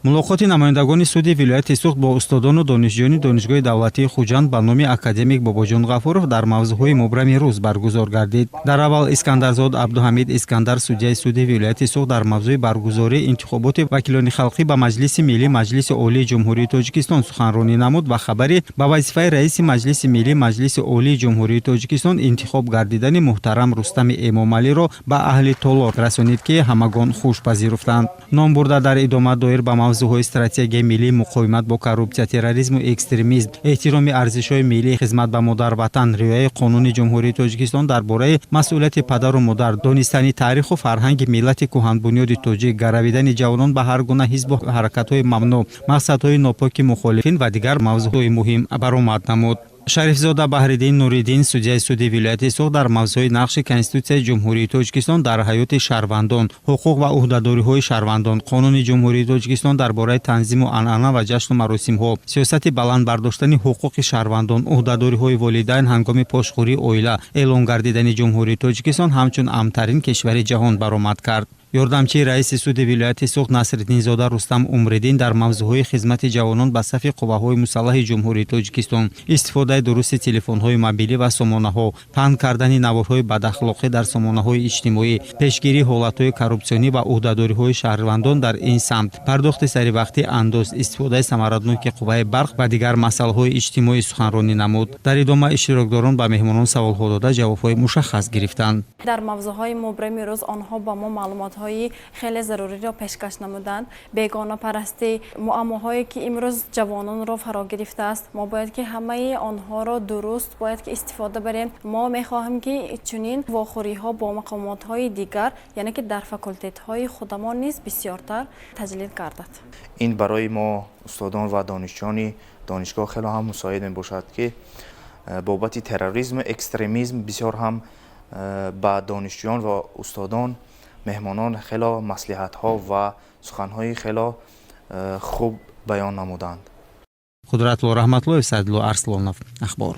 Мулоқоти намояндагони суди вилояти Суғд бо устодону донишҷӯёни Донишгоҳи давлатии Хуҷанд ба номи академик Бобоҷон Ғафуров дар мавзӯъҳои мубрами рӯз баргузор гардид. Дар аввал Искандарзод Абдуҳамид Искандар, судяи суди вилояти Суғд, дар мавзӯи баргузории интихоботи вакилони халқӣ ба Маҷлиси Миллӣ, Маҷлиси Олии Ҷумҳурии Тоҷикистон суханронӣ намуд ва хабари ба вазифаи раиси Маҷлиси Миллӣ, Маҷлиси Олии Ҷумҳурии Тоҷикистон интихоб гардидани муҳтарам Рустами Эмомалиро ба аҳли толор расонид, ки ҳамагон хуш пазируфтанд. Номбурда дар идома доир ба мавзӯъҳои стратегияи миллии муқовимат бо коррупсия, терроризму экстремизм, эҳтироми арзишҳои миллӣ, хизмат ба модарватан, риояи Қонуни Ҷумҳурии Тоҷикистон дар бораи масъулияти падару модар, донистани таъриху фарҳанги миллати кӯҳанбунёди тоҷик, гаравидани ҷавонон ба ҳар гуна ҳизбу ҳаракатҳои мамнӯъ, мақсадҳои нопоки мухолифин ва дигар мавзӯъҳои муҳим баромад намуд. Шарифзода Баҳриддин Нуриддин, судяи суди вилояти Суғд, дар мавзӯи нақши Конститутсияи Ҷумҳурии Тоҷикистон дар ҳаёти шаҳрвандон, ҳуқуқ ва ӯҳдадориҳои шаҳрвандон, Қонуни Ҷумҳурии Тоҷикистон дар бораи танзиму анъана ва ҷашну маросимҳо, сиёсати баланд бардоштани ҳуқуқи шаҳрвандон, ӯҳдадориҳои волидайн ҳангоми пошхӯрии оила, эълон гардидани Ҷумҳурии Тоҷикистон ҳамчун амнтарин кишвари ҷаҳон баромад кард. Ёрдамчии раиси суди вилояти Суғд Насриддинзода Рустам Умриддин дар мавзӯъҳои хизмати ҷавонон ба сафи қувваҳои мусаллаҳи Ҷумҳурии Тоҷикистон, истифодаи дурусти телефонҳои мобилӣ ва сомонаҳо, паҳн кардани наворҳои бадахлоқӣ дар сомонаҳои иҷтимоӣ, пешгирии ҳолатҳои коррупсионӣ ва ӯҳдадориҳои шаҳрвандон дар ин самт, пардохти саривақтии андоз, истифодаи самараноки қувваи барқ ва дигар масъалаҳои иҷтимоӣ суханронӣ намуд. Дар идома иштирокдорон ба меҳмонон саволҳо дода, ҷавобҳои мушаххас гирифтанд. Дар мавзӯъҳои мубрами рӯз онҳо ба мо маълумотҳои хеле заруриро пешкаш намуданд. Бегонапарастӣ, муаммоҳое, ки имрӯз ҷавононро фаро гирифтааст, мо бояд ки ҳамаи онҳоро дуруст бояд ки истифода барем. Мо мехоҳем, ки чунин вохӯриҳо бо мақомотҳои дигар, яъне ки дар факултетҳои худамон низ бисёртар таҷлил гардад. Ин барои мо, устодон ва донишҷӯёни донишгоҳ, хеле ҳам мусоид мебошад, ки бобати терроризму экстремизм бисёр ҳам ба донишҷӯён ва устодон, меҳмонон хело маслиҳатҳо ва суханҳои хело хуб баён намуданд. Қудратулло Раҳматуллоев, Саидло Арслонов, Ахбор.